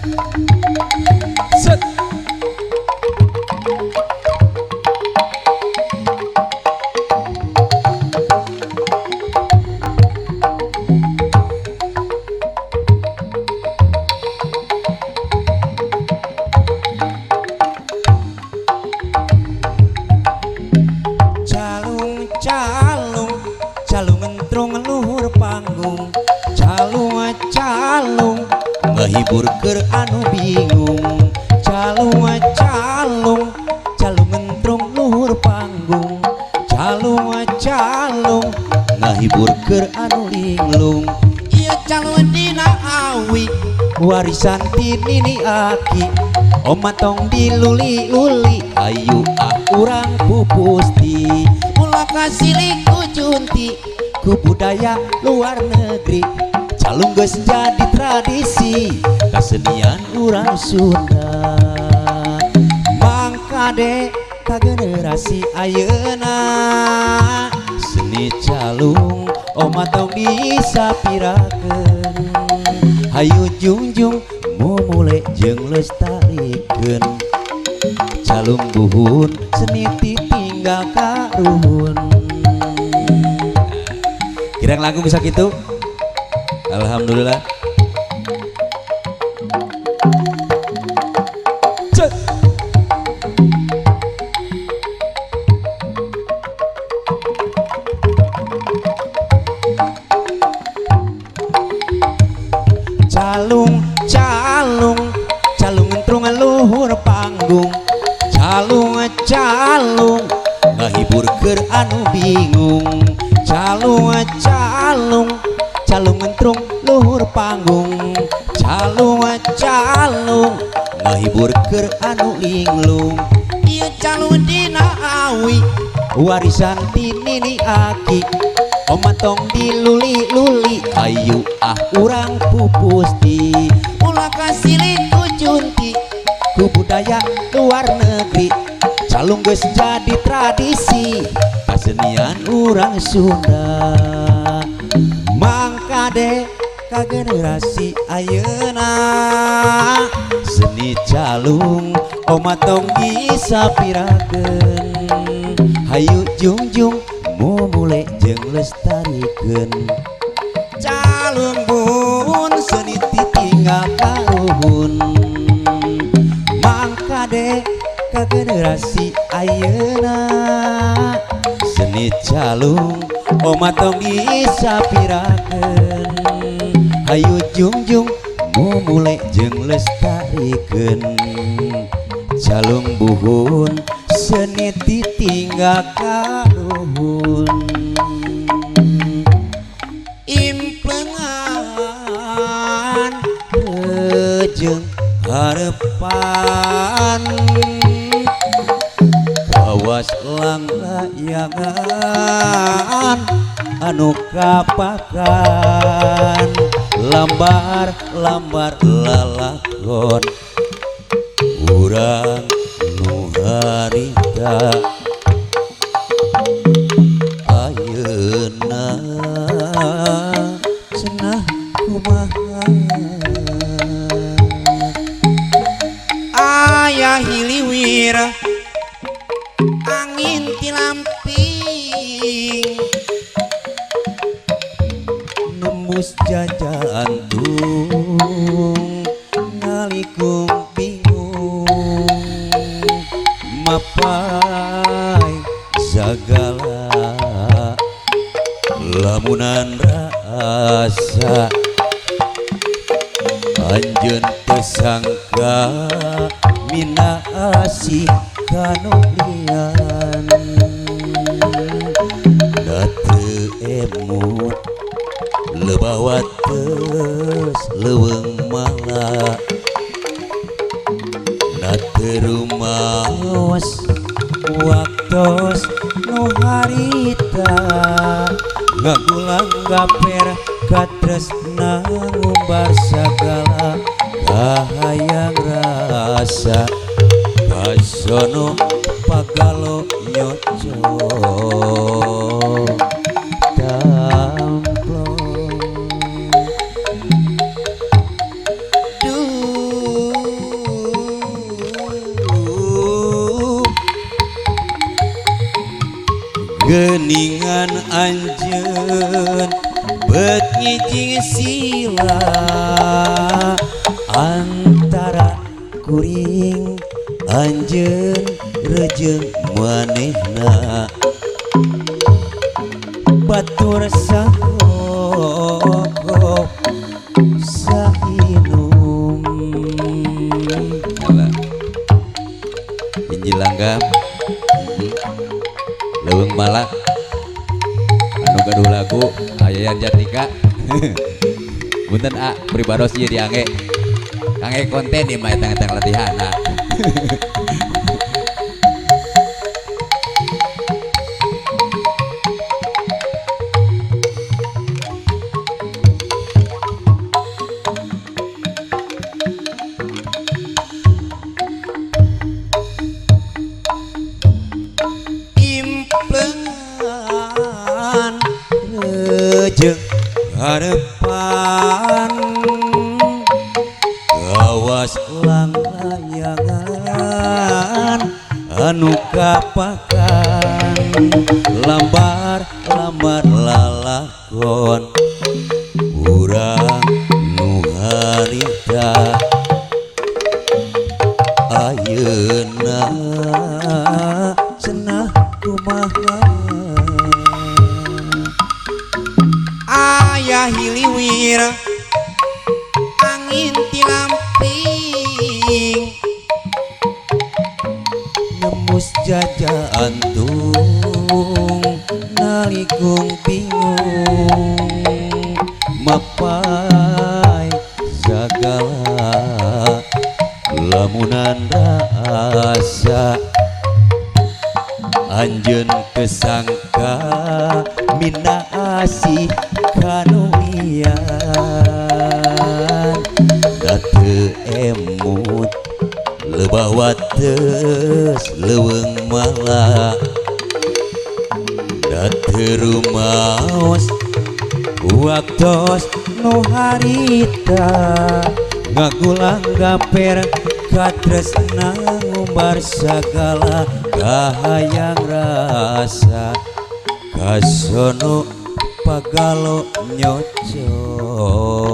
Set. Calung calung calung entrung luhur panggung, calung calung ngehibur keur anu bingung, calung calung calung entrung luhur panggung, calung calung ngehibur keur anu linglung. Ieu calung dina awi warisan ti nini aki, oma tong diluli-luli ayu ah urang pupusti, ulah kasilih ku junti ku budaya luar negeri, calung geus jadi tradisi kasenian urang Sunda. Mangkade ka generasi ayeuna seni calung oma tong disapirakeun, hayu jungjung mumule jeung lestarikeun, calung buhun seni tinggal karuhun. Kirang lagu bisa gitu. Alhamdulillah. Cet. Calung calung calung entrung luhur panggung, calung calung ngahibur keur anu bingung, calung calung calung entrung luhur panggung, calung calung ngahibur keur anu linglung. Ieu calung dina awi warisan ti nini aki, oma tong diluli-luli ayu ah urang pupusti, ulah kasilih ku junti ku budaya luar negeri, calung geus jadi tradisi kasenian urang Sunda. Mangkade ka generasi ayeuna seni calung oma tong disapirakeun, hayu jungjung mumule jeung lestarikeun, calung buhun seni tinggal karuhun. Mangkade ka generasi ayeuna seni calung oma tong disapirakeun, hayu jungjung mumule jeung lestarikeun, calung buhun seni tinggal karuhun. Implengan rejeng harepan kawas langlayangan anu kapakan, lambar-lambar lalakon urang nu harita ayeuna cenah kumaha. Aya hiliwir angin tilamping nembus jajantung ngalikung bingung, mapai sagala lamunan rasa anjeun teu sangka mina asih kanu lian, da teu emut lebah wates leuweung mala, da teu rumaos waktos nu harita, ngagulang gaper katresna ngumbar sagala kahayang rasa, kasono pagalo nyoco tamplo. Duh Geningan anjeun bet ngijing sila antara kuring anjeun rejeng manehna batur sahoko sainum. Alah. Injil langgam leuweung malak anu gaduh lagu Ayayan Jatnika. Punten a pribados ieu diangge kangge konten ieu mah eta latihan. Implengan rejeng harapan gawas langlayangan anu kapakan lambar-lambar lalakon urang nu harita ayeuna cenah kumaha ayah hiliwir angin tilamping nembus jajantung nalikung bingung mapai sagala lamunan rasa anjeun kesangka mina asih kanulian da teu emut lebah wates leuweung mala da teu rumaos waktos nu harita ngagulang gaper katresna ngumbar sagala kahayang rasa kasono pagalo nyocok.